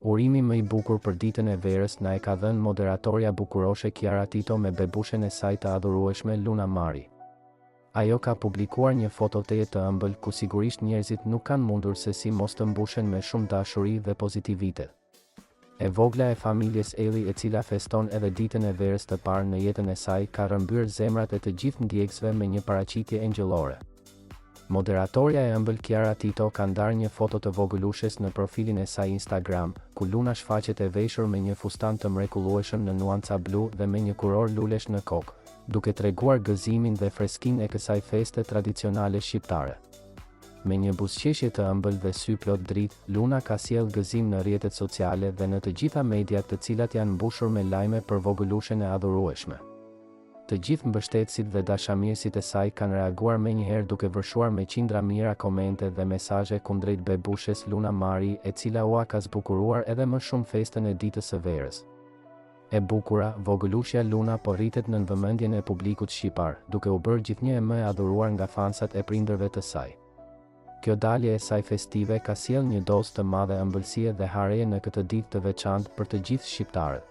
Urimi më i bukur për ditën e verës na e ka dhënë moderatorja bukuroshe Kiara Tito me bebushen e saj të adhurueshme Luna Mari. Ajo ka publikuar një foto tejet të ëmbël ku sigurisht njerëzit nuk kanë mundur se si mos të mbushen me shumë dashuri dhe pozitivitet. E vogla e familjes Ejlli e cila feston edhe ditën e verës të parë në jetën e saj ka rrëmbyer zemrat e të gjithë ndjekësve me një paraqitje engjëllore. Moderatorja e ëmbël Kiara Tito ka ndarë një foto të vogëlushes në profilin e saj Instagram, ku Luna shfaqet e veshur me një fustan të mrekullueshëm në nuanca blu dhe me një kurorë lulesh në kokë, duke treguar gëzimin dhe freskinë e kësaj feste tradicionale shqiptare. Me një buzëqeshje të ëmbël dhe sy plot dritë, Luna ka sjellë gëzim në rrjetet sociale dhe në të gjitha mediat të cilat janë mbushur me lajme për vogëlushen e adhurueshme. Të gjithë mbështetësit dhe dashamirësit e saj kanë reaguar menjëherë duke vërshuar me qindra mijëra komente dhe mesazhe kundrejt bebushes Luna Mari e cila ua ka zbukuruar edhe më shumë festën e ditës së verës. E bukura, vogëlushja Luna po rritet nën vëmendjen e publikut shqipar, duke u bërë gjithnjë e më e adhuruar nga fansat e prindërve të saj. Kjo dalje e saj festive ka sjellë një dozë të madhe ëmbëlsie dhe hareje në këtë ditë të veçantë për të gjithë shqiptarët.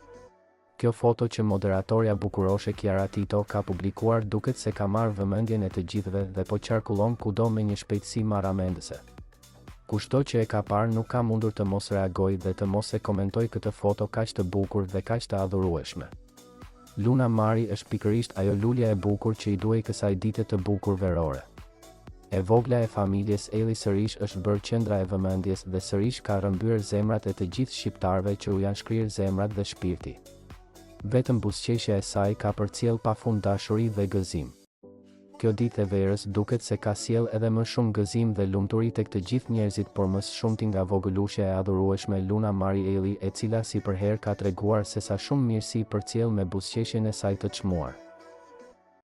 Kjo foto që moderatorja bukuroshe Kiara Tito ka publikuar duket se ka marrë vëmendjen e të gjithëve dhe po qarkullon kudo me një shpejtësi marramendëse. Kushdo që e ka parë nuk ka mundur të mos reagojë dhe të mos e komentojë këtë foto kaq të bukur dhe kaq të adhurueshme. Luna Mari është pikërisht ajo lulja e bukur që i duhej kësaj dite të bukur verore. E vogla e familjes Ejlli sërish është bërë qendra e vëmendjes dhe sërish ka rrëmbyer zemrat e të gjithë shqiptarëve që u janë shkrirë zemrat dhe shpirti. Vetëm buzëqeshja e saj ka përcjellë pafund dashuri dhe gëzim. Kjo ditë e verës duket se ka sjellë edhe më shumë gëzim dhe lumturi tek të gjithë njerëzit por më së shumti nga vogëlushja e adhurueshme Luna Mari Ejlli e cila si përherë ka treguar sesa shumë mirësi përcjell me buzëqeshjen e saj të çmuar.